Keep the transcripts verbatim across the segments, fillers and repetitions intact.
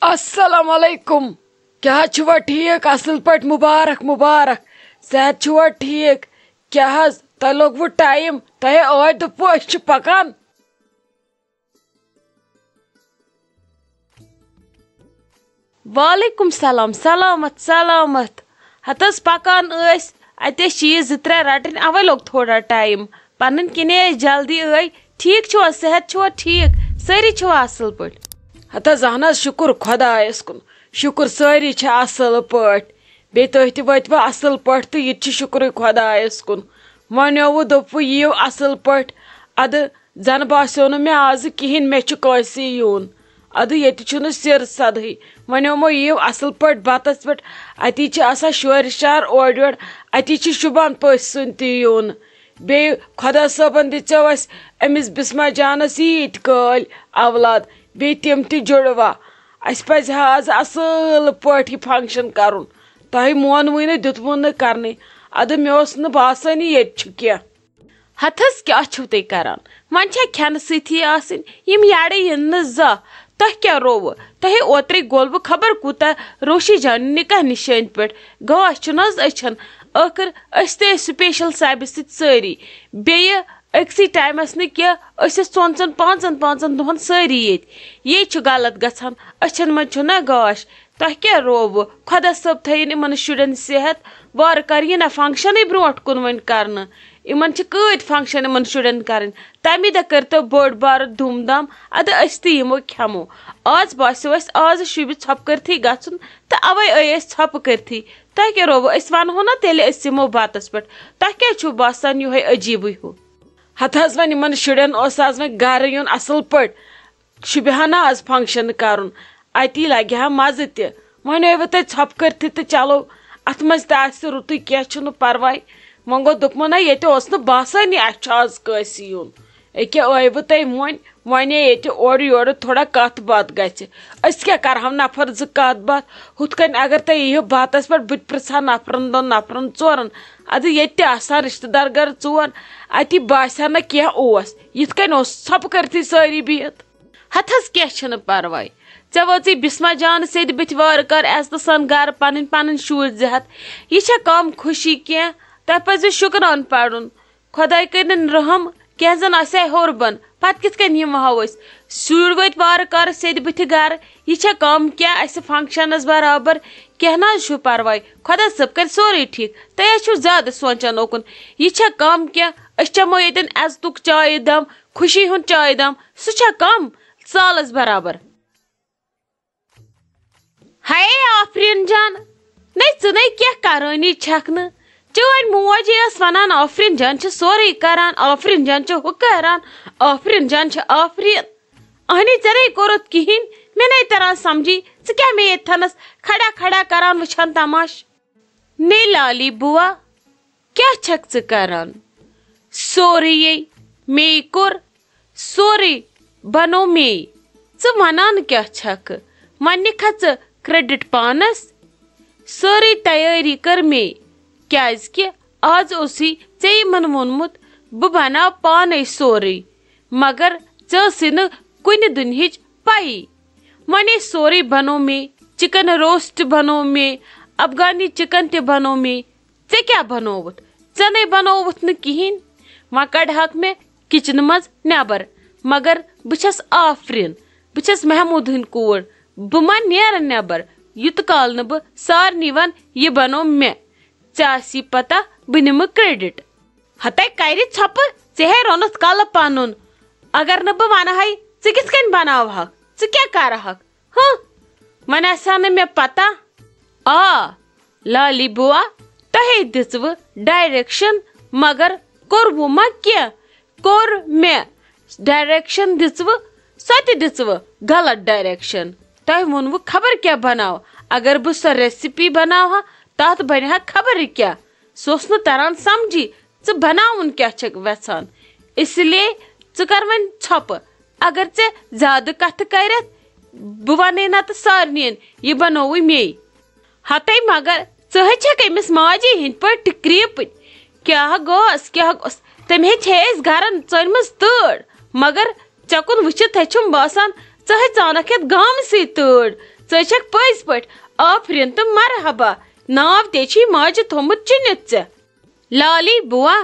السلام علیکم۔ کیٛاہ حظ چھُوا ٹھیٖک؟ اَصٕل پٲٹھۍ؟ مُبارک، مُبارک۔ صحت چھُوا ٹھیٖک؟ کیٛاہ حظ، تۄہہِ لوٚگوُ ٹایم؟ تۄہہِ ٲدۍ دوٚپوُ أسۍ چھِ پکان۔ وعلیکم سلام، سلامت، سلامت۔ ہتہٕ حظ پکان ٲسۍ، اَتہِ ٲسۍ چیٖز زٕ ترٛےٚ رٹٕنۍ، اَوَے لوٚگ تھوڑا ٹایم۔ پنٕنۍ کِنۍ ٲسۍ جلدی ٲے۔ ٹھیٖک چھِوا؟ صحت چھُوا ٹھیٖک؟ سٲری چھِوا اَصٕل پٲٹھۍ؟ ہتہٕ حظ، اہن حظ، شُکُر خۄدایَس کُن۔ شُکُر، سٲری چھِ اَصٕل پٲٹھۍ۔ بیٚیہِ تُہۍ تہِ وٲتۍوٕ اَصٕل پٲٹھۍ تہٕ یہِ تہِ چھُ شُکرُے خۄدایَس کُن۔ وۄنۍ اووُ، دوٚپوُ، یِیِو اَصٕل پٲٹھۍ۔ اَدٕ زَن باسیو نہٕ مےٚ آزٕ کِہیٖنۍ، مےٚ چھُ کٲنٛسہِ یُن۔ اَدٕ ییٚتہِ چھُنہٕ سِر سَدٕے۔ وۄنۍ یِمو یِیِو اَصٕل پٲٹھۍ بَتَس پٮ۪ٹھ، اَتی چھِ آسان شورِ شار اورٕ یورٕ، اَتی چھِ شوٗبان پٔژھۍ سُنٛد تہِ یُن۔ بیٚیہِ خۄدا صٲبَن دِژیو اَسہِ أمِس بِسما جانَس ییٖتۍ کٲلۍ اولاد، بیٚیہِ تِم تہِ جُڑوا۔ اَسہِ پَزِ ہا آز اَصٕل پٲٹھۍ یہِ function کَرُن۔ تۄہہِ مونوٕے نہٕ، دیُتوُ نہٕ کَرنٕے۔ اَدٕ مےٚ اوس نہٕ باسٲنی ییٚتہِ چھُ کینٛہہ۔ ہتہٕ حظ کیٛاہ چھِو تُہۍ کران؟ وۄنۍ چھا کھٮ۪نہٕ سۭتی آسٕنۍ؟ یِم یَڑٕ یِن نہٕ زانٛہہ۔ تۄہہِ کیٛاہ رووُ؟ تۄہہِ اوترَے گولوٕ خبر کوٗتاہ روشی جانہِ نکاح نِشٲنۍ پٮ۪ٹھ۔ گاش چھُنہٕ حظ أچھن؟ ٲخٕر أسۍ تہِ ٲسۍ special صاحبہِ سۭتۍ سٲری۔ بیٚیہِ أکسٕے ٹایمَس نہٕ کینٛہہ، أسۍ ٲسۍ ژۄن ژۄن پانٛژَن پانٛژَن دۄہَن سٲری ییٚتہِ۔ یے چھُ غلط گژھان، أچھن منٛز چھُنہ گاش۔ تۄہہِ کیٛاہ رووُ؟ خۄدا صٲب تھٲیِن یِمَن شُرٮ۪ن صحت۔ وارٕ کر یی نہ functionٕے برونٛٹھ کُن وۄنۍ کرنہٕ۔ یِمَن چھِ کۭتۍ function یِمَن شُرٮ۪ن کَرٕنۍ۔ تَمی دۄہ کٔرۍتو بٔڑ بارٕ دھوٗم دھام، اَدٕ أسۍ تہِ یِمو کھٮ۪مو۔ آز باسیو اَسہِ آز شوٗبہِ ژھۄپہٕ کٔرتھٕے گژھُن، تہٕ اَوَے ٲے أسۍ ژھۄپہٕ کٔرتھٕے۔ تۄہہِ کیٛاہ رووُ؟ أسۍ وَنہو نہ تیٚلہِ أسۍ یِمو بَتَس پٮ۪ٹھ۔ تۄہہِ کیٛازِ چھُو باسان یِہوٚے عجیٖبٕے ہیوٗ؟ ہتہٕ حظ وۄنۍ یِمَن شُرٮ۪ن اوس آز وۄنۍ گرٕ یُن اَصٕل پٲٹھۍ۔ شُبہِ ہا نہ آز function کَرُن۔ اَتی لَگہِ ہا مَزٕ تہِ۔ وۄنۍ ٲیوٕ تۄہہِ ژھۄپہٕ کٔرتھٕے تہٕ چلو، اَتھ منٛز تہِ آسہِ رُتُے، کینٛہہ چھُنہٕ پَرواے۔ وۄنۍ گوٚو، دوٚپمو نہ، ییٚتہِ اوس نہٕ باسٲنی اَسہِ چھُ آز کٲنٛسہِ یُن۔ أکیٛاہ ٲیوٕ تۄہہِ وۄنۍ، وۄنۍ ییٚتہِ اورٕ یورٕ تھوڑا کَتھ باتھ گژھِ۔ أسۍ کیٛاہ کَرہو نفر زٕ کَتھ باتھ؟ ہُتھ کٔنۍ اگر تُہۍ یِیِو بَتَس پٮ۪ٹھ، بہٕ تہِ پِرٛژھٕ ہا نفرَن دۄن نفرَن ژورَن۔ اَدٕ ییٚتہِ تہِ آسان رِشتہٕ دار گَرٕ ژور، اَتی باسہِ ہا نہ کینٛہہ اوس۔ یِتھ کٔنۍ اوس ژھۄپہٕ کٔرتھٕے سٲری بِہِتھ۔ ہتہٕ حظ کینٛہہ چھُنہٕ پرواے۔ ژےٚ وٲژٕے بسمہ جان سیٚدِ بٕتھِ وارٕ کارٕ عزتہٕ سان گرٕ پنٕنۍ پنٕنۍ شُرۍ زٕ ہتھ۔ یہِ چھا کم خوشی کینٛہہ؟ تۄہہِ پزِ شُکران پرُن۔ خۄداے کٔرِنۍ رحم، کینٛہہ زن آسہِ ہے ہیوٚر بۄن، پتہٕ کِتھ کٔنۍ یِمہٕ ہاو أسۍ؟ شُرۍ وٲتۍ وارٕ کارٕ سیٚدِ بٕتھِ گرٕ، یہِ چھا کم کینٛہہ اسہِ functionس برابر؟ کینٛہہ نہ حظ چھُ پرواے، خۄدا صٲب کرِ سورُے ٹھیٖک۔ تُہۍ حظ چھِو زیادٕ سونٛچان اوکُن۔ یہِ چھا کم کینٛہہ؟ أسۍ چٮ۪مو ییٚتٮ۪ن عزتُک چایہِ دام، خوشی ہُنٛد چایہِ دام، سُہ چھا کم؟ سالس برابر۔ ہے آفریٖن جان، نے ژٕ نے کینٛہہ کرٲنی چھکھ نہٕ۔ چٲنۍ موج ٲس ونان، آفریٖن جان چھِ سورُے کران، آفریٖن جان چھِ ہُہ کران، آفریٖن جان چھِ آفریٖن۔ اہنی، ژےٚ نے کوٚرُتھ کِہیٖنۍ، مےٚ نے تران سمجھی، ژٕ کیٛاہ مےٚ ییٚتہِ تھنس کھڑا کھڑا کران وٕچھان تماش؟ نے لالی بُوا، کیٛاہ چھکھ ژٕ کران؟ سورُے مے کوٚر، سورُے بنوو مے۔ ژٕ ونان کیٛاہ چھکھ؟ وۄنۍ نِکھا ژٕ credit پانس؟ سٲرٕے تیٲری کٔر مے، کیازِ کہِ آز اوسُے ژےٚ یِمن ووٚنمُت، بہٕ بناو پانے سورُے، مگر ژےٚ ٲسٕے نہٕ کُنہِ دُنہِچ پَیی۔ وۄنۍ سورُے بنوو مے، chicken roast بنوو مے، افغانی chicken تہِ بنوو مے۔ ژےٚ کیٛاہ بنووُتھ؟ ژےٚ نے بنووُتھ نہٕ کِہیٖنۍ۔ وۄنۍ کڑہاکھ مےٚ kitchenہٕ منٛز نٮ۪بر، مگر بہٕ چھَس آفریٖن، بہٕ چھَس محموٗد ہٕنٛدۍ کوٗر، بہٕ ما نیرٕ نٮ۪بر، یوٗت کال نہٕ بہٕ سارنٕے وَنہٕ، یہِ بنوو مےٚ۔ ژےٚ آسی پتہ، بہٕ نِمہٕ credit۔ ہتے کرِ ژھۄپہٕ، ژےٚ ہے روٚنُتھ کلہٕ پنُن۔ اگر نہٕ بہٕ ونہٕ ہاے، ژٕ کِتھ کٔنۍ بناوہکھ؟ ژٕ کیٛاہ کرہکھ؟ ہہ؟ وۄنۍ آسہِ ہا نہٕ مےٚ پتہ۔ آ، لالی بُوا، تۄہے دِژوٕ direction، مگر کوٚروٕ ما کینٛہہ؟ کوٚر مےٚ۔ Direction دِژوٕ، سۄ تہِ دِژوٕ غلط direction۔ تۄہہِ ووٚنوٕ خبر کیٛاہ بناو۔ اگر بہٕ سۄ recipe بناوہا، تتھ بنہِ ہا خبر کیٛاہ۔ سُہ اوس نہٕ تران سمجھی، ژٕ بناوُن کیٛاہ چھکھ وٮ۪ژھان۔ اس لیے ژٕ کر وۄنۍ ژھۄپہٕ۔ اگر ژےٚ زیادٕ کتھٕ کرٮ۪تھ، بہٕ ونَے نتہٕ سارنٕے، یہِ بنووُے مے۔ ہتے مگر ژٕ ہے چھکھ أمِس ماجہِ ہٕنٛدۍ پٲٹھۍ ٹِکریٖپٕنۍ۔ کیٛاہ گوس، کیٛاہ گوس؟ تٔمۍ ہے چھے أسۍ گرن ژٲنمٕژ تۭر، مگر ژےٚ کُن وٕچھِتھ ہے چھُم باسان، ژٕ ہے ژانکھ یتھ گامسٕے تۭر۔ ژٕ چھکھ پٔزۍ پٲٹھۍ آفرین تہٕ مرحبا۔ ناو تہِ چھُے ماجہِ تھوٚمُت چُنِتھ ژےٚ۔ لالی بوا،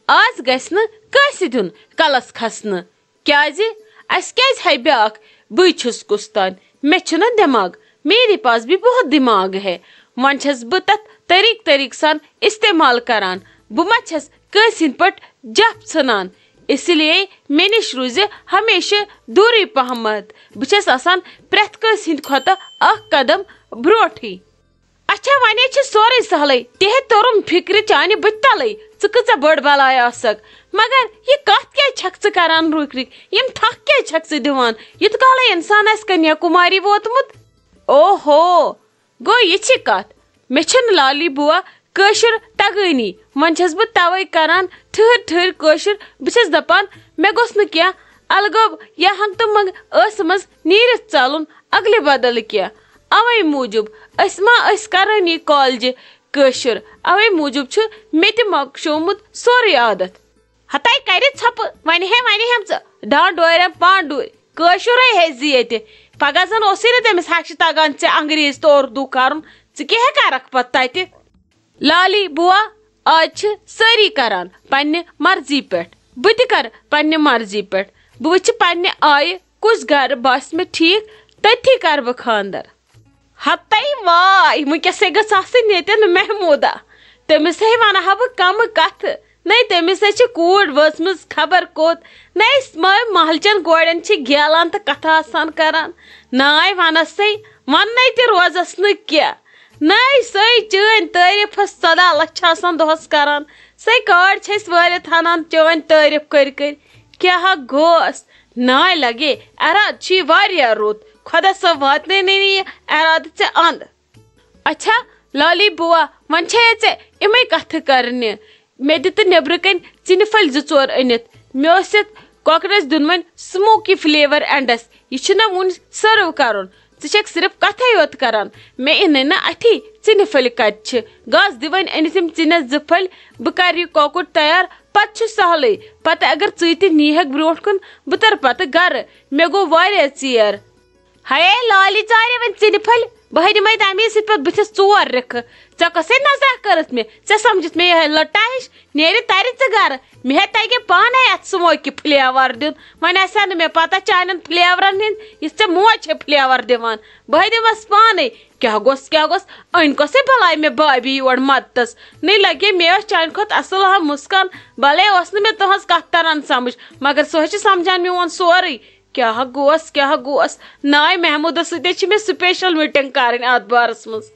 آز گژھِ نہٕ کٲنٛسہِ دیُن کلس کھسنہٕ۔ کیازِ؟ اسہِ کیازِ ہیٚیہِ بیاکھ؟ بٕے چھُس کُس تام، مےٚ چھُنہٕ دٮ۪ماغ، میرے پاس بھی بہت دماغ ہے۔ وۄنۍ چھَس بہٕ تتھ طریٖقہٕ طریٖقہٕ سان استعمال کران۔ بہٕ ما چھَس کٲنٛسہِ ہٕنٛدۍ پٲٹھۍ جپھ ژھٕنان؟ اسی لیے مےٚ نِش روٗزِ ہمیشہِ دوٗرٕے پہمتھ۔ بہٕ چھَس آسان پرٛٮ۪تھ کٲنٛسہِ ہٕنٛدِ کھۄتہٕ اکھ قدم برونٛٹھٕے۔ اچھا، ونے چھُ سورُے سہلٕے، تہِ ہے توٚرُم فکرِ چانہِ بُتھِ تلٕے، ژٕ کۭژاہ بٔڑ بلاے آسکھ۔ مگر یہِ کتھ کیازِ چھکھ ژٕ کران رُکۍ رُکۍ؟ یِم تھکھ کیازِ چھکھ ژٕ دِوان؟ یوٗت کالے انسان آسہِ کنیا کُماری ووتمُت۔ اوہو، گوٚو یہِ چھِ کتھ۔ مےٚ چھنہٕ لالی بوا کٲشُر تگٲنی، وۄنۍ چھس بہٕ توے کران ٹھہر ٹھہر کٲشُر۔ بہٕ چھس دپان، مےٚ گوٚژھ نہٕ کینٛہہ الگٲب یا ہنگتہٕ منٛگ ٲسہٕ منٛز نیٖرِتھ ژلُن، اگلہِ بدلہٕ کینٛہہ۔ اوے موٗجوٗب أسۍ ما أسۍ کرٲنی کالجہِ کٲشُر، اوے موٗجوٗب چھُ مےٚ تہِ مۄکشومُت سورُے عادت۔ ہتاے کرِ ژھۄپہٕ، وۄنۍ ہے وۄنۍ ہٮ۪م ژٕ ڈانڈورٮ۪ن پانڈوٗرۍ، کٲشُرے ہیزِ ییٚتہِ۔ پگاہ زن اوسُے نہٕ تٔمِس ہشہِ تگان ژےٚ انگریزی تہٕ اردو کرُن، ژٕ کیٛاہ ہے کرکھ پتہٕ تتہِ؟ لالی بوا، آز چھِ سٲری کران پننہِ مرضی پٮ۪ٹھ، بہٕ تہِ کرٕ پننہِ مرضی پٮ۪ٹھ۔ بہٕ وٕچھِ پننہِ آیہِ کُس گرٕ باسہِ مےٚ ٹھیٖک، تٔتھی کرٕ بہٕ خانٛدر۔ ہتَے واے، وٕنکیٚسے گٔژھ آسٕنۍ ییٚتٮ۪ن محموٗدہ۔ تٔمِس ہے ونہٕ ہا بہٕ کمہٕ کتھٕ۔ نَے تٔمِس ہے چھِ کوٗر وٲژمٕژ خبر کوٚت۔ نَے مٲ محلچٮ۪ن کورٮ۪ن چھِ گیلان تہٕ کتھٕ آسان کران۔ ناے ونس سے، وننے تہِ روزس نہٕ کینٛہہ۔ نَے سۄے چٲنۍ تعریٖفس ژۄداہ لچھ آسان دۄہس کران۔ سۄے کاڈ چھِ أسۍ وٲلِتھ انان چٲنۍ تعریٖف کٔرۍ کٔرۍ۔ کیٛاہ ہا گوس؟ ناے لگے، اراد چھُے واریاہ رُت۔ خۄدا صٲب واتنٲے نہٕ یہِ ارادٕ ژےٚ اند۔ اچھا لالی بوا، وۄنۍ چھے ژےٚ یِمے کتھٕ کرنہِ۔ مےٚ دِ تہٕ نیبرٕ کنۍ ژِنہِ پھٔلۍ زٕ ژور أنِتھ۔ مےٚ ٲسۍ یتھ کۄکرس دیُن وۄنۍ smoky flavour endس۔ یہِ چھُنہ وُنہِ serve کرُن۔ ژٕ چھکھ صرف کتھے یوت کران۔ مےٚ اِنٕے نہٕ اتھی ژِنہِ پھٔلۍ کتہِ چھِ۔ گژھ دِ وۄنۍ أنِتھ یِم ژِنہِ زٕ پھٔلۍ۔ بہٕ کرٕ یہِ کۄکُر تیار، پتہٕ چھُ سہلٕے۔ پتہٕ اگر ژٕے تہِ نیٖہکھ برونٛٹھ کُن، بہٕ ترٕ پتہٕ گرٕ۔ مےٚ گوٚو واریاہ ژیر۔ ہے لالہِ، ژارے وۄنۍ ژِنہِ پھٔلۍ، بہٕ ہے دِمے تَمی سۭتۍ پتہٕ بٕتھِس ژور رِکھٕ۔ ژےٚ کۄسٕے نظر کٔرٕتھ مےٚ؟ ژےٚ سمجھِتھ مےٚ یِہے لٔٹا ہِش؟ نیرِ ترِ ژٕ گرٕ۔ مےٚ ہے تگہِ پانے اتھ smoky flavour دیُن۔ وۄنۍ آسہِ ہا نہٕ مےٚ پتہ چانٮ۪ن flavourن ہٕنٛدۍ، یُس ژےٚ موج چھے flavour دِوان۔ بہٕ ہے دِمس پانے۔ کیٛاہ گوٚژھ، کیٛاہ گوٚژھ؟ أنۍ کۄسٕے بلاے مےٚ بھابھی یور مدتس؟ نٔے لگے مےٚ ٲس چانہِ کھۄتہٕ اصل ہا مسکان۔ بلے اوس نہٕ مےٚ تُہنٛز کتھ تران سمجھ، مگر سُہ ہے چھُ سمجھان میون سورُے۔ کیٛاہ گوس، کیٛاہ گوس؟ ناے محمودس سۭتۍ چھِ مےٚ special meeting کرٕنۍ اتھ بارس منٛز۔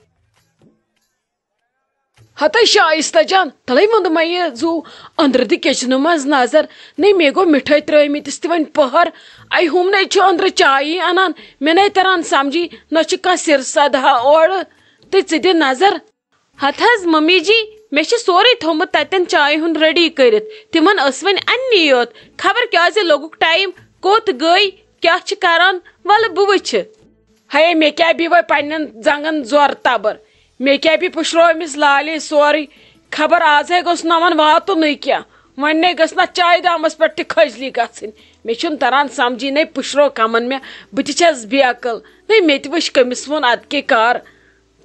ہتے شائستہ جان، تلے ووٚنُم مےٚ یہِ زُو أنٛدرٕ دِ kitchenہٕ منٛز نظر۔ نے مےٚ گوٚو مِٹھٲے ترٲومٕتِس تہِ وۄنۍ پٔہر۔ اَے ہُم نے چھُ أنٛدرٕ چایی اَنان، مےٚ نے تران سمجھی، نہ چھُ کانٛہہ سِر سدہا اورٕ۔ تہٕ ژٕ دِ نظر۔ ہتہٕ حظ ممی جی، مےٚ چھُ سورُے تھوٚمُت تتٮ۪ن چایہِ ہُنٛد ready کٔرِتھ۔ تِمن ٲس وۄنۍ اننی یوت۔ خبر کیازِ لوٚگُکھ time، کوٚت گٔے، کیٛاہ چھِ کران، ولہٕ بہٕ وٕچھِ۔ ہے، مےٚ کیٛاہ بیٚیہِ وۄنۍ پننٮ۪ن زنٛگن زورٕ تبٕر؟ مےٚ کیٛاہ بیٚیہِ پُشرو أمِس لالے سورُے؟ خبر آز ہے گوٚژھ نہٕ یِمن واتُنٕے کینٛہہ۔ وۄنۍ نے گٔژھ نہ چایہِ دامس پٮ۪ٹھ تہِ کھٔجلی گژھٕنۍ۔ مےٚ چھُنہٕ تران سمجھی، نے پُشرو کمن مےٚ، بہٕ تہِ چھس بے عقل۔ نے مےٚ تہِ وٕچھ کٔمِس ووٚن ادٕ کے کار۔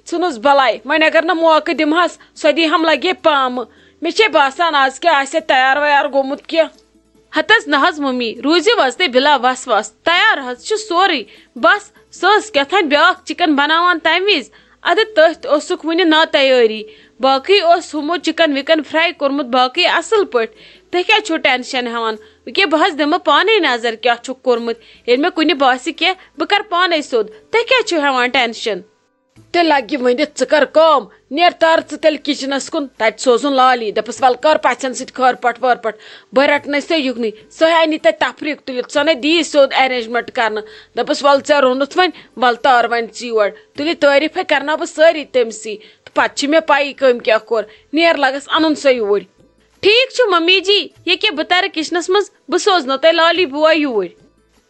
ژھٕنُس بلاے، وۄنۍ اگر نہٕ موقعہٕ دِمہس، سۄ دی ہم لگے پامہٕ۔ مےٚ چھے باسان، از کیٛاہ آسہِ تیار ویار گوٚمُت کینٛہہ۔ ہتس نہ حظ ممی، روٗزِو حظ تُہۍ بلا وسواس، تیار حظ چھُ سورُے۔ بس، سۄ ٲس کیٛاہ تام بیٛاکھ chicken بناوان تمہِ وِزِ۔ ادٕ تٔتھۍ اوسُکھ وُنہِ نا تیٲری۔ باقٕے اوس ہُمو chicken وِکن fry کوٚرمُت باقٕے اصل پٲٹھۍ۔ تُہۍ کیٛازِ چھِو tension ہٮ۪وان؟ وۄنۍ کیٛاہ، بہٕ حظ دِمہٕ پانے نظر کیٛاہ چھُکھ کوٚرمُت۔ ییٚلہِ مےٚ کُنہِ باسہِ کینٛہہ، بہٕ کرٕ پانے سیوٚد۔ تُہۍ کیٛازِ چھِو ہٮ۪وان tension؟ تیٚلہِ لگہِ ؤنِتھ، ژٕ کر کٲم، نیر تر ژٕ تیٚلہِ kitchenس کُن، تتہِ سوزُن لالی، دپس، ول کر پژھٮ۪ن سۭتۍ خٲر پٲٹھۍ وٲر پٲٹھۍ، بہٕ رٹنَے ژےٚ یُکنُے۔ سۄ ہے انہِ تتہِ تفریٖق تُلِتھ، سۄ نے دِیی سیوٚد arrangement کرنہٕ۔ دپس، ول ژےٚ روٚنُتھ وۄنۍ، ول تار وۄنۍ ژٕ یور۔ تُلِتھ تعریٖف ہے کرناو بہٕ سٲری تٔمسٕے، تہٕ پتہٕ چھِ مےٚ پَیی کٔمۍ کیٛاہ کوٚر۔ نیر لگس انُن سۄ یوٗرۍ۔ ٹھیٖک چھُ ممی جی، ییٚکیٛاہ بہٕ ترٕ kitchenس منٛز، بہٕ سوزنو تۄہہِ لالی بوے یوٗرۍ۔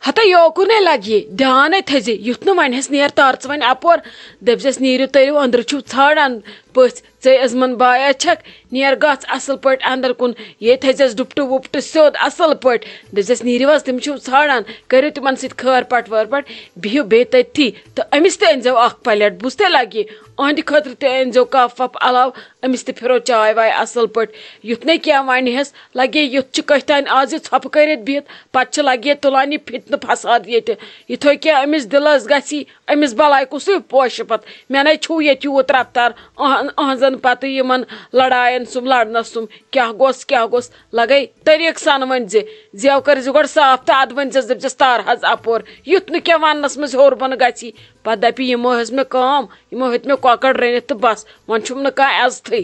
ہتا یوکُن ہے لگہِ یہِ، دیان ہے تھٲیزِ، یُتھ نہٕ وۄنۍ ہٮ۪س نیر تار ژٕ وۄنۍ اپور، دٔپزٮ۪س، نیٖرِو تٔرِو أنٛدرٕ چھِو ژھانٛڈان، پٔژھۍ، ژے عظمن بایا چھکھ، نیر گژھ اصل پٲٹھۍ اندر کُن، ییٚتہِ تھٲیزٮ۪س ڈُپٹہٕ وُپٹہٕ سیوٚد اصل پٲٹھۍ، دٔپزٮ۪س نیٖرِو حظ، تِم چھِو ژھانڈان، کٔرِو تِمن سۭتۍ خٲر پٹھ وٲر پٹھ، بِہِو بیٚیہِ تٔتھی تہٕ أمِس تہِ أنۍزیو اکھ پلیٹ، بوٗزتھے لگہِ، أہنٛدِ خٲطرٕ تہِ أنۍزیو کپ وپ علاوٕ، أمِس تہِ پھِرو چاے واے اصل پٲٹھۍ، یُتھ نہٕ کینٛہہ ونہِ ہس، لگے یُتھ چھُ کٔتھۍ تانۍ آز یہِ ژھۄپہٕ کٔرِتھ بِہِتھ، پتہٕ چھِ لگے تُلان یہِ فتنہٕ فساد ییٚتہِ، یِتھے کینٛہہ أمِس دِلس گژھی، أمِس بلاے کُسُے پوشہِ پتہٕ؟ مےٚ نے چھُو ییٚتہِ یوٗت رفتار، أہن-، أہنٛزن پتہٕ یِمن لڑاین سُم لڑنس سُم۔ کیٛاہ گوٚژھ، کیٛاہ گوٚژھ؟ لگے طریٖقہٕ سان ؤنۍ زِ، زیو کٔرۍ زِ گۄڈٕ صاف تہٕ ادٕ ؤنۍ زٮ۪س، دٔپۍ زٮ۪س تارٕ حظ اپور۔ یُتھ نہٕ کینٛہہ وننس منٛز ہیوٚر بۄن گژھی۔ پتہٕ دپہِ، یِمو ہیٚژ مےٚ کٲم، یِمو ہیٚتۍ مےٚ کۄکر رٔنِتھ تہٕ بس، وۄنۍ چھُم نہٕ کانٛہہ عزتھٕے۔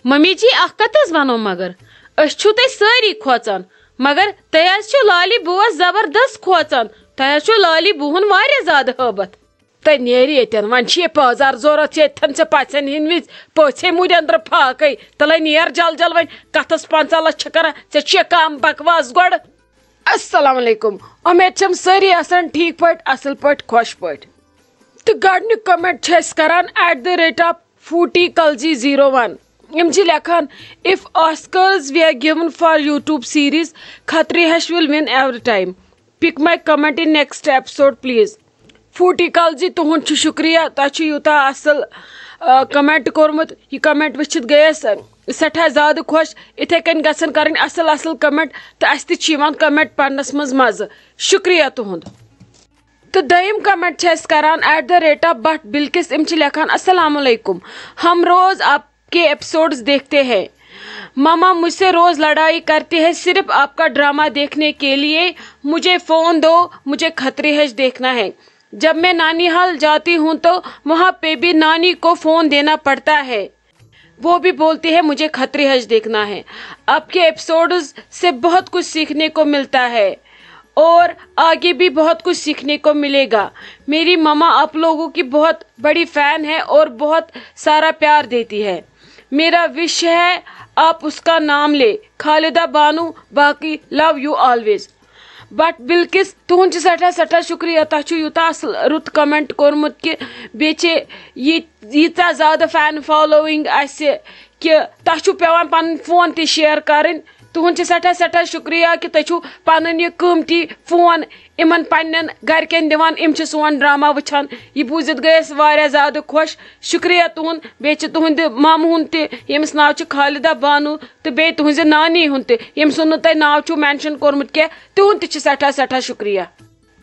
ممی جی، اکھ کتھ حظ ونو مگر، أسۍ چھِو تۄہہِ سٲری کھوژان، مگر تۄہہِ حظ چھِو لالی بوٗوس زبردست کھوژان، تۄہہِ حظ چھِو لالی بوٗہُن واریاہ زیادٕ ہٲبتھ۔ تہٕ نیرِ ییٚتٮ۪ن۔ وۄنۍ چھِ یہِ پٲزار ضوٚرَتھ ییٚتٮ۪ن ژےٚ پَژھٮ۪ن ہِنٛدۍ وِزِ پٔژھۍ ہے مُرۍ أنٛدرٕ پھاکَے۔ تَلَے نیر جل جل وۄنۍ، کَتھَس پنٛژاہ لَچھ چھِ کَران، ژےٚ چھُ یہِ کَم بکواس گۄڈٕ۔ السلام علیکم، اُمید چھم سٲری آسان ٹھیٖک پٲٹھۍ، اَصٕل پٲٹھۍ، خۄش پٲٹھۍ۔ تہٕ گۄڈٕنیُک comment چھِ أسۍ کَران at the rate of forty Kalji zero one۔ یِم چھِ لیکھان، if Oscars were given for YouTube series, Khatri Hash will win every time. Pick my comment in next episode, please. فوٹی کالجی، تُہُنٛد چھُ شُکریہ، تۄہہِ چھُ یوٗتاہ اَصٕل، آ، comment کوٚرمُت۔ یہِ comment وٕچھِتھ گٔیَس، آ، سٮ۪ٹھاہ زیادٕ خۄش۔ یِتھَے کٔنۍ گژھن کَرٕنۍ اَصٕل اَصٕل comment، تہٕ اَسہِ تہِ چھِ یِوان comment پَرنَس منٛز مَزٕ۔ شُکریہ تُہُنٛد۔ تہٕ دوٚیِم comment چھِ اَسہِ کَران at the rate of Bhat بِلکِس۔ یِم چھِ لیکھان، السلام علیکم، ہم روز آپ کے ایپیسوڈز دیکھتے ہیں۔ ماما مجھ سے روز لڑائی کرتی ہے، صرف آپ کا ڈرامہ دیکھنے کے لیے۔ مجھے فون دو، مجھے کھتری ہش دیکھنا ہے۔ جب میں نانی حال جاتی ہوں تو وہاں پہ بھی نانی کو فون دینا پڑتا ہے، وہ بھی بولتی ہے مجھے کھتری ہش دیکھنا ہے۔ آپ کے ایپیسوڈز سے بہت کچھ سیکھنے کو ملتا ہے اور آگے بھی بہت کچھ سیکھنے کو ملے گا۔ میری ماما آپ لوگوں کی بہت بڑی فین ہے اور بہت سارا پیار دیتی ہے۔ میرا وش ہے آپ اس کا نام لے، خالدہ بانو، باقی love you always۔ بٹ بِلکِس، تُہُنٛد چھُ سٮ۪ٹھاہ سٮ۪ٹھاہ شُکریہ، تۄہہِ چھُ یوٗتاہ اَصٕل رُت comment کوٚرمُت کہِ بیٚیہِ چھِ یہِ ییٖژاہ زیادٕ fan following اَسہِ کہِ تۄہہِ چھُ پٮ۪وان پَنٕنۍ فون تہِ share کَرٕنۍ۔ تُہُنٛد چھُ سٮ۪ٹھاہ سٮ۪ٹھاہ شُکریہ کہِ تُہۍ چھُو پَنٕنۍ یہِ قۭمتی فون یِمَن پنٛنٮ۪ن گَرِکٮ۪ن دِوان، یِم چھِ سون ڈرٛاما وٕچھان۔ یہِ بوٗزِتھ گٔے أسۍ واریاہ زیادٕ خۄش۔ شُکریہ تُہُنٛد۔ بیٚیہِ چھِ تُہٕنٛدِ مامہٕ ہُنٛد تہِ، ییٚمِس ناو چھُ خالدہ بانو، تہٕ بیٚیہِ تُہٕنٛزِ نانی ہُنٛد تہِ، ییٚمۍ سُنٛد نہٕ تۄہہِ ناو چھُو mention کوٚرمُت کینٛہہ، تِہُنٛد تہِ چھُ سٮ۪ٹھاہ سٮ۪ٹھاہ شُکریہ۔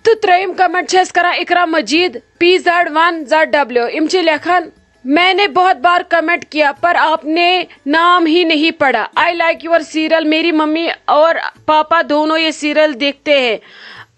تہٕ ترٛیٚیِم comment چھِ أسۍ کران اِقرا مجیٖد، P Z one Z W۔ یِم چھِ لیکھان، میں نے بہت بار comment کیا پر آپ نے نام ہی نہیں پڑھا۔ I like your serial، میری ممی اور پاپا دونوں یہ serial دیکھتے ہیں۔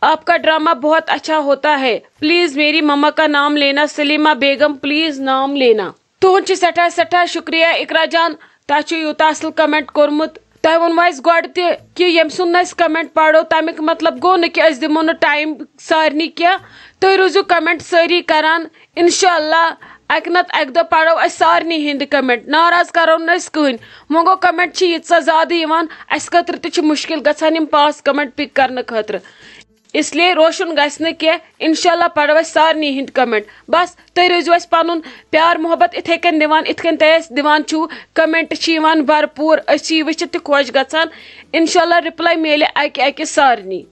آپ کا ڈرامہ بہت اچھا ہوتا ہے، پلیز میری مما کا نام لینا، سلیمہ بیگم، پلیز نام لینا۔ تُہُنٛد چھُ سٮ۪ٹھاہ سٮ۪ٹھاہ شُکریہ اِقرا جان، تۄہہِ چھُ یوٗتاہ اَصٕل comment کوٚرمُت۔ تۄہہِ ووٚنوُ اَسہِ گۄڈٕ تہِ کہِ ییٚمۍ سُنٛد نہٕ أسۍ comment پَرو، تَمیُک مطلب گوٚو نہٕ کہِ أسۍ دِمو نہٕ time سارنٕے کینٛہہ۔ تُہۍ روٗزِو comment سٲری کَران۔ اِنشاء اللہ اَکہِ نَتہٕ اَکہِ دۄہ پَرو أسۍ سارنٕے ہِنٛدۍ comment۔ ناراض کَرو نہٕ أسۍ کٕہٕنۍ۔ وۄنۍ گوٚو comment چھِ ییٖژاہ زیادٕ یِوان، اَسہِ خٲطرٕ تہِ چھِ مُشکِل گژھان یِم پانٛژھ comment pick کَرنہٕ خٲطرٕ۔ اس لیے روشُن گژھِ نہٕ کینٛہہ۔ اِنشاء اللہ پَرو أسۍ سارنٕے ہِنٛدۍ comment۔ بَس، تُہۍ روٗزِو اَسہِ پَنُن پیار محبت اِتھَے کٔنۍ دِوان، اِتھ کٔنۍ تۄہہِ اَسہِ دِوان چھُو۔ Comment چھِ یِوان بھرپوٗر، أسۍ چھِ یہِ وٕچھِتھ تہِ خۄش گژھان۔ اِنشاء اللہ reply میلہِ اَکہِ اَکہِ سارنٕے۔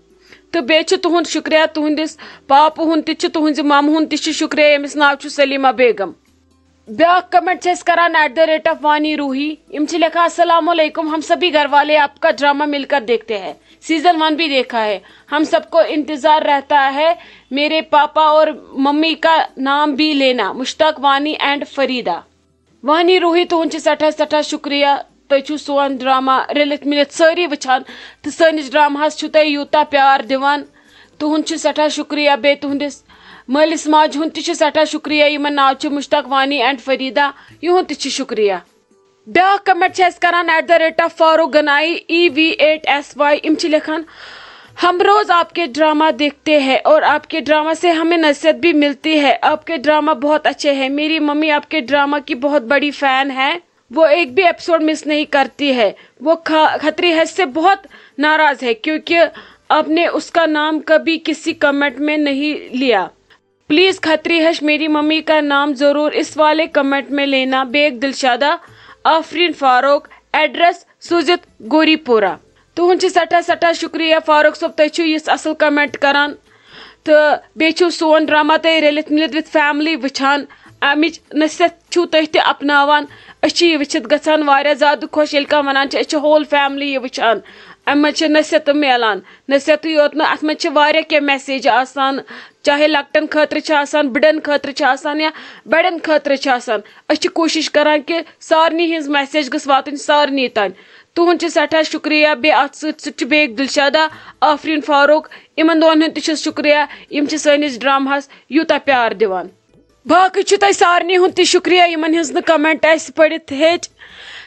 تہٕ بیٚیہِ چھُ تُہُنٛد شُکریہ، تُہٕنٛدِس پاپہٕ ہُنٛد تہِ چھُ، تُہٕنٛزِ مَمہٕ ہُنٛد تہِ چھُ شُکریہ، ییٚمِس ناو چھُ سلیمہ بیگم۔ بیٛاکھ comment چھِ أسۍ کران at the rate of Wani روحی۔ یِم چھِ لیکھان، السلام علیکم، ہم سبھی گھر والے آپ کا ڈرامہ مل کر دیکھتے ہیں، سیزن ون بھی دیکھا ہے، ہم سب کو انتظار رہتا ہے میرے پاپا اور ممی کا نام بھی لینا، مشتاق، وانی اینڈ فریدہ۔ وانی روحی، تُہُنٛد چھُ سٮ۪ٹھاہ سٮ۪ٹھاہ شُکریہ، تُہۍ چھِو سون ڈرامہ رٔلِتھ مِلِتھ سٲری وٕچھان تہٕ سٲنِس ڈراماہَس چھِو تُہۍ یوٗتاہ پیار دِوان۔ تُہُنٛد چھُ سٮ۪ٹھاہ شُکریہ، بیٚیہِ تُہٕنٛدِس مٲلِس ماجہِ ہُنٛد تہِ چھُ سٮ۪ٹھاہ شُکریہ، یِمَن ناو چھُ مشتاق وانی اینڈ فریدہ، یِہُنٛد تہِ چھُ شُکریہ۔ بیٛاکھ comment چھِ اَسہِ کران at the rate of Farooq Ganai E V eight S Y۔ یِم چھِ لیکھان، ہم روز آپ کے ڈرامہ دیکھتے ہیں اور آپ کے ڈرامہ سے ہمیں نصیحت بھی ملتی ہے۔ آپ کے ڈرامہ بہت اچھے ہیں۔ میری ممی آپ کے ڈرامہ کی بہت بڑی فین ہے۔ وہ ایک بھی ایپیسوڈ مس نہیں کرتی ہے۔ وہ کھا-، کھتری ہش سے بہت ناراض ہے کیونکہ آپ نے اس کا نام کبھی کسی کمنٹ میں نہیں لیا۔ پلیز خطری ہش میری ممی کا نام ضرور اس والے کمنٹ میں لینا، بیگ دلشادہ، آفرین فاروق، ایڈریس سوزت گوری پورہ۔ تُہُنٛد چھِ سٮ۪ٹھاہ سٮ۪ٹھاہ شُکریہ فاروق صٲب، تُہۍ چھِو یِژھ اَصٕل کمنٹ کران تہٕ بیٚیہِ چھِو سون ڈرامہ تُہۍ رٔلِتھ مِلِتھ وِتھ فیملی وٕچھان، اَمِچ نصیحت چھِو تُہۍ تہِ اپناوان۔ أسۍ چھِ یہِ وٕچھِتھ گژھان واریاہ زیادٕ خۄش، ییٚلہِ کانٛہہ وَنان چھِ أسۍ چھِ ہول فیملی یہِ وٕچھان، اَمہِ منٛز چھِ نصیحت تہِ میلان۔ نصیحتٕے یوت نہٕ، اَتھ منٛز چھِ واریاہ کینٛہہ میسیج آسان، چاہے لۄکٹٮ۪ن خٲطرٕ چھِ آسان، بٕڈٮ۪ن خٲطرٕ چھِ آسان یا بَڑٮ۪ن خٲطرٕ چھِ آسان۔ أسۍ چھِ کوٗشِش کران کہِ سارنٕے ہِنٛز میسیج گٔژھ واتٕنۍ سارنٕے تام۔ تُہُنٛد چھِ سٮ۪ٹھاہ شُکریہ۔ بیٚیہِ اَتھ سۭتۍ سۭتۍ چھُ بیٚیہِ دِلشادہ، آفریٖن فاروق، یِمَن دۄن ہُنٛد تہِ چھُس شُکریہ، یِم چھِ سٲنِس ڈرامہَس یوٗتاہ پیار دِوان۔ باقٕے چھُ تۄہہِ سارنٕے ہُنٛد تہِ شُکریہ، یِمَن ہٕنٛز نہٕ کمنٹ اَسہِ پٔرِتھ ہیٚچ۔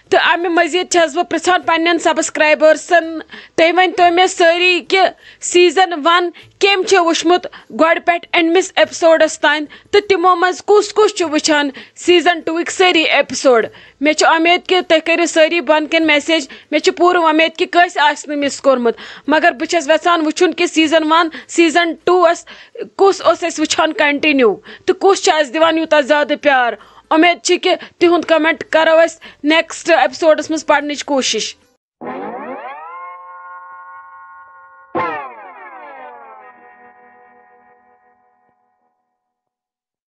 تہٕ اَمہِ مٔزیٖد چھَس بہٕ پرٛژھان پنٛنٮ۪ن سبسکرایبٲرسَن، تُہۍ ؤنۍ تو مےٚ سٲری کہِ سیٖزن ون کٔمۍ چھِ وٕچھمُت گۄڈٕ پٮ۪ٹھ اینڈمِس ایپیسوڈس تام، تہٕ تِمو منٛز کُس کُس چھُ وٕچھان سیٖزن ٹوٗ ہٕکۍ سٲری ایپیسوڈ؟ مےٚ چھِ اُمید کہِ تُہۍ کٔرِو سٲری بۄنہٕ کَنہِ میسیج۔ مےٚ چھِ پوٗرٕ اُمید کہِ کٲنٛسہِ آسہِ نہٕ مِس کوٚرمُت، مگر بہٕ چھَس یَژھان وٕچھُن کہِ سیٖزن ون، سیٖزن ٹوٗ س کُس اوس اَسہِ وٕچھان کنٹِنیو تہٕ کُس چھُ اَسہِ دِوان یوٗتاہ زیادٕ پیار۔ اُمید چھِ کہِ تِہُنٛد کمنٹ کرو أسۍ نیکسٹ ایپیسوڈس منٛز پرنٕچ کوٗشِش۔